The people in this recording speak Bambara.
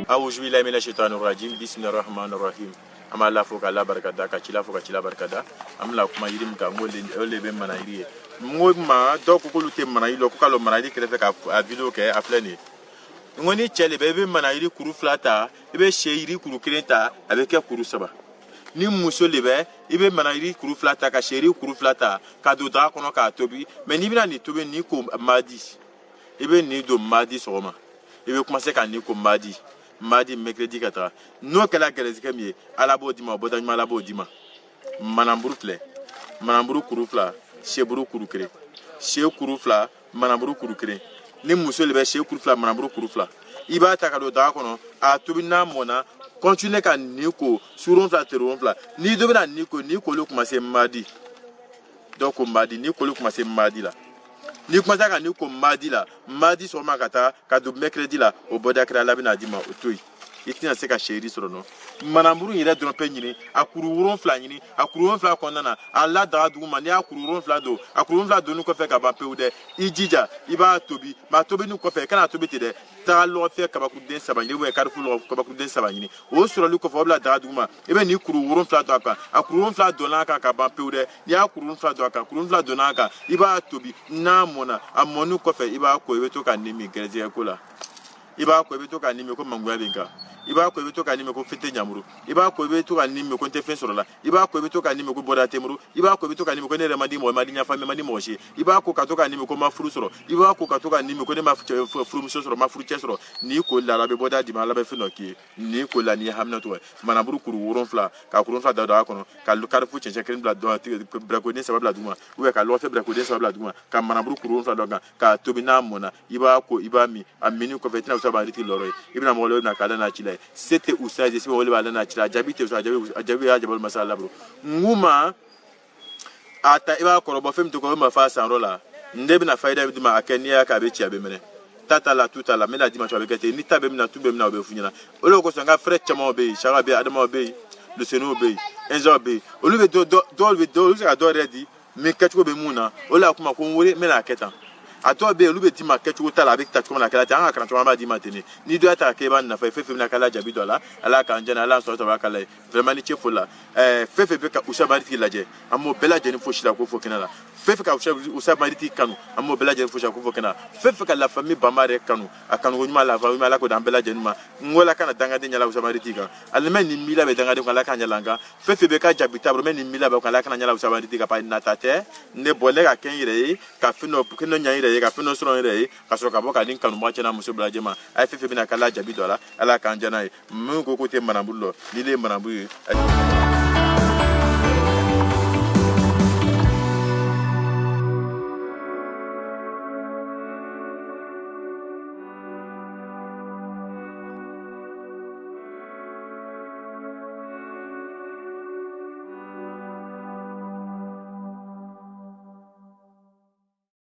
Awuzu bilahi mina shaitani rajim, bismillahir rahmanir rahim. An b'Ala fo k'Ala barika da, ka cila fo ka cila barika da. An bɛna kuma yiri min kan, n ko o le bɛ mana yiri ye. N ko ma dɔw ko k'olu tɛ mana yiri lɔn, ko k'a lɔ mana yiri kɛrɛfɛ ka a video kɛ. A filɛ nin ye. N ko ni cɛ le bɛ, i bɛ mana yiri kuru 2 ta, i bɛ se yiri kuru 1 ta, a bɛ kɛ kuru 3. Ni muso le bɛ, i bɛ mana yiri kuru 2 ta ka se yiri kuru 2 ta ka don daga kɔnɔ k'a tobi. Mɛ n'i bɛna nin tobi, nin ko mardi, i bɛ nin don mardi sɔgɔma, i bɛ commencer ka nin ko mardi, mardi, mercredi ka taga. N'o kɛra gɛrɛsɛgɛ min ye, Ala b'o d'i ma, o bɔda ɲuman Ala b'o d'i ma. Manaburu filɛ, manaburu kuru 2, seburu kuru 1, se kuru 2, manaburu kuru 1. Ni muso le bɛ, se kuru 2, manaburu kuru 2, i b'a ta ka don daga kɔnɔ, a tobi. N'a mɔnna, continuer ka nin ko su 7, tile 7. N'i dɔ bɛna nin ko, nin koli commencer mardi, dɔw ko mardi, ni koli commencer mardi la, n'i commencer ka nin ko mardi la, mardi sɔgɔma ka taa ka don mercredi la, o bɔda kɛra, Ala bɛna d'i ma. O to yen, i tɛna se ka seri sɔrɔ. Nɔ manaburu yɛrɛ dɔrɔn pe ɲini, a kuru 7 ɲini, a kuru 7 kɔnɔna na, a la daga duguma. N'i y'a kuru 7 don, a kuru 7 donni kɔfɛ ka ban pewu dɛ, i jija i b'a tobi. Mɛ a tobini kɔfɛ, i kana tobi ten dɛ. Taga lɔgɔfiyɛ kabakuruden 3 ɲini, ou karifu lɔgɔ kabakuruden 3 ɲini. O sɔrɔli kɔfɛ, o bila daga duguma, i bɛ nin kuru 7 don a kan. A kuru 7 donna a kan ka ban pewu dɛ. N'i y'a kuru 7 don a kan, kuru 7 donna a kan, i b'a tobi. N'a mɔnna, a mɔnni kɔfɛ, i b'a ko, i bɛ to ka nin min gɛrɛsɛgɛ ko la. I b'a ko, i bɛ to ka nin min ko mangoya bɛ n kan. I b'a ko, i bɛ to ka nin min ko fɛn tɛ ɲamuru. I b'a ko, i bɛ to ka nin min ko n tɛ fɛn sɔrɔ la. I b'a ko, i bɛ to ka nin min ko bɔda tɛ n bolo. I b'a ko, i bɛ to ka nin min ko ne yɛrɛ man di mɔgɔ, man di ɲafa, man di mɔgɔ si. I b'a ko ka to ka nin min ko n ma furu sɔrɔ. I b'a ko ka to ka nin min ko ne ma furumuso sɔrɔ, ma furucɛ sɔrɔ. N'i ko la, Ala bɛ bɔda d'i ma, Ala bɛ fɛn dɔ k'i ye. N'i ko la, n'i ye hamina tɔgɔ ye, manaburu kuru 7, ka kuru 7 da daga kɔnɔ, ka karifu cɛncɛn 1 bila, birakoden 3 bila duguma, ou bien ka lɔgɔfiyɛ birakoden 3 bila duguma, ka manaburu kuru 7 dɔ kan k'a tobi. N'a mɔnna, i b'a ko, i b'a min. A minni kɔfɛ, i tɛna usa b'a tigi lɔrɔ ye. I bɛna mɔgɔ la, i bɛna k'ala n'a ci la ye. Se tɛ usa ye, se wele b'ala n'a ci la. A jaabi tɛ usa, a jaabi y'a jaabi masa la bolo. N k'u ma a ta, i b'a kɔrɔbɔ fɛn min tɛ kɔ, o bɛ marifa san yɔrɔ la. N de bɛna fayida d'i ma, a kɛ n'i y'a kɛ, a bɛ ci, a bɛ minɛ. Ta t'a la, tu t'a la, n bɛna d'i ma cogo, a bɛ kɛ ten. Ni ta bɛ min na, tu bɛ min na, o bɛ f'u ɲɛna. O de kosɔn n ka frère caman bɛ yen, Saka bɛ yen, Adamaw bɛ yen, Luseniw bɛ yen, Ɛnzaw bɛ yen. Olu bɛ dɔ dɔw bɛ dɔw, olu bɛ se ka dɔw yɛrɛ di min kɛcogo bɛ mun na. O de la kuma ko n wele, n bɛna a kɛ tan. A dɔw bɛ yen, olu bɛ d'i ma kɛcogo t'a la, a bɛ ta cogo min na, a kɛra ten. An ka kalan caman b'a d'i ma ten de. Ni dɔ y'a ta ka kɛ, i b'a nafa ye. Fɛn fɛn bɛna k'ala jaabi dɔ la, Ala k'an jɛna, Ala sɔrɔ saba k'ala ye. Vraiment ni ce foli la. Fɛn fɛn bɛ ka Usa Maritigi lajɛ, an b'o bɛɛ lajɛlen fo si la k'o fo kɛnɛ la. Fɛn fɛn ka Usa Maritigi kanu, an b'o bɛɛ lajɛlen fo si la k'o fo kɛnɛ la. Fɛn fɛn ka la famille Bamba yɛrɛ kanu, a kanuko ɲuman, la famille, Ala k'o d'an bɛɛ lajɛlen ma. N ko ala kana dangaden ɲɛla Usa Maritigi kan, ale mɛ nin mila bɛ dangaden kan, Ala k'a ɲɛla an kan. Fɛn fɛn bɛ ka jaabi t'a bolo, mɛ nin mila bɛ kan, Ala kana ɲɛla Usa Maritigi kan. Parce que nata tɛ ne bɔ, ne ka kɛ n yɛrɛ ye, ka fɛn dɔ fɛn dɔ ɲɛ n yɛrɛ ye, ka fɛn dɔ sɔrɔ n yɛrɛ ye, ka sɔrɔ ka bɔ ka di kanubaga cɛ n'a muso bɛɛ lajɛlen ma. A ye fɛn fɛn bɛna k'ala jaabi dɔ la, Ala k'an diya n'a ye. Min ko k'o tɛ manaburu lɔ, n'i le ye manaburu ye.